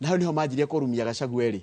Na hau niho manjirie kũrumia Gachagua erĩ.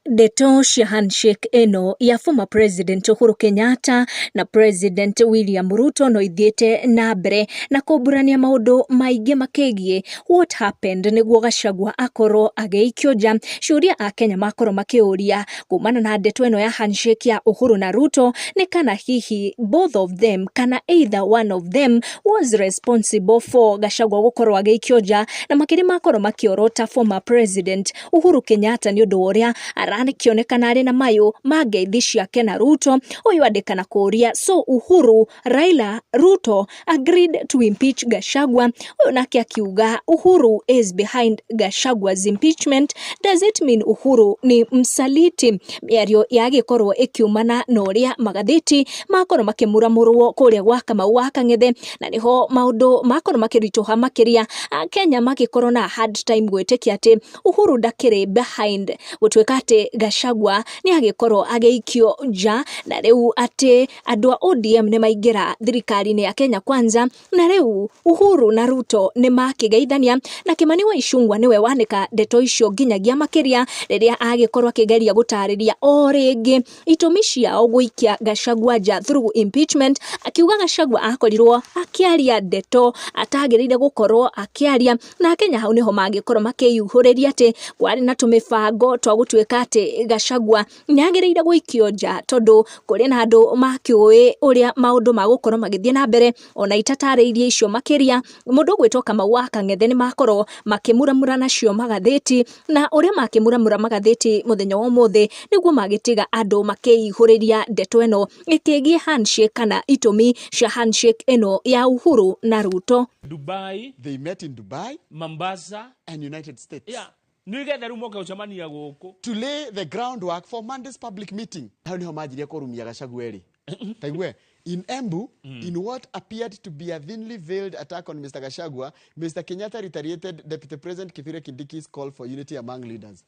Ndeto cia handshake ĩno ya former President Uhuru Kenyatta na President William Ruto no ithiĩte na mbere na kũmburania maũndũ maingĩ makĩgiĩ what happened nĩguo Gachagua akorwo agĩikio nja. Ciũria Akenya makorwo makĩũria kumana na ndeto ĩno ya handshake ya Uhuru na Ruto nĩ kana hihi both of them kana either one of them was responsible for Gachagua gũkorwo agĩikio nja, na makĩria makorwo makĩorota former President Uhuru Kenyatta nĩ ũndũ wa ũrĩa arakĩonekana arĩ na mayũ ma ngeithi ciake na Ruto. Ũyũ andĩka na kũũria, "So Uhuru, Raila, Ruto agreed to impeach Gachagua?" Ũyũ nake akiuga, "Uhuru is behind Gachagua's impeachment. Does it mean Uhuru ni msaliti?" Mĩario yagĩkorwo ĩkiumana na ũrĩa magathĩti makorwo makĩmuramũrwo kũrĩa gwa Kamau wa Kang'ethe, na nĩho maũndũ makorwo makĩritũha makĩria, Akenya magĩkorwo na hard time gwĩtĩkia atĩ Uhuru ndakĩrĩ behind gũtuĩka atĩ Gachagua nĩ agĩkorwo agĩikio nja, na rĩu atĩ andũ a ODM nĩ maingĩra thirikari-inĩ ya Kenya Kwanza, na rĩu Uhuru na Ruto nĩ makĩgeithania. Na Kimani wa Ichung'wa nĩwe wanĩka ndeto icio nginyagia makĩria rĩrĩa agĩkorwo akĩgeria gũtarĩria o rĩngĩ itũmi ciao gũikia Gachagua nja through impeachment, akiuga Gachagua akorirwo akĩaria ndeto atagĩrĩire gũkorwo akĩaria, na Akenya hau nĩho mangĩkorwo makĩyuhũrĩria atĩ kwarĩ na tũmĩbango twa gũtuĩka atĩ Gachagua nĩ agĩrĩire gũikio nja, tondũ kũrĩ na andũ makĩũĩ ũrĩa maũndũ magũkorwo magĩthiĩ na mbere. Ona itatarĩirie icio makĩria, mũndũ ũgwĩtwo Kamau wa Kang'ethe nĩ makorwo makĩmuramura nacio magathĩti, na ũrĩa makĩmuramura magathĩti mũthenya wa ũmũthĩ nĩguo magĩtiga andũ makĩihũrĩria ndeto ĩno ĩkĩgiĩ handshake kana itũmi cia handshake ĩno ya Uhuru na Ruto. Dubai. They met in Dubai Mombasa and United States Yeah, nĩgetha rĩu moke gũcemania gũkũ to lay the groundwork for Monday's public meeting. Hau niho manjirie kũrumia Gachagua erĩ. Taigue, in Embu, in what appeared to be a thinly veiled attack on Mr. Gachagua, Mr. Kenyatta retaliated Deputy President Kithure Kindiki's call for unity among leaders.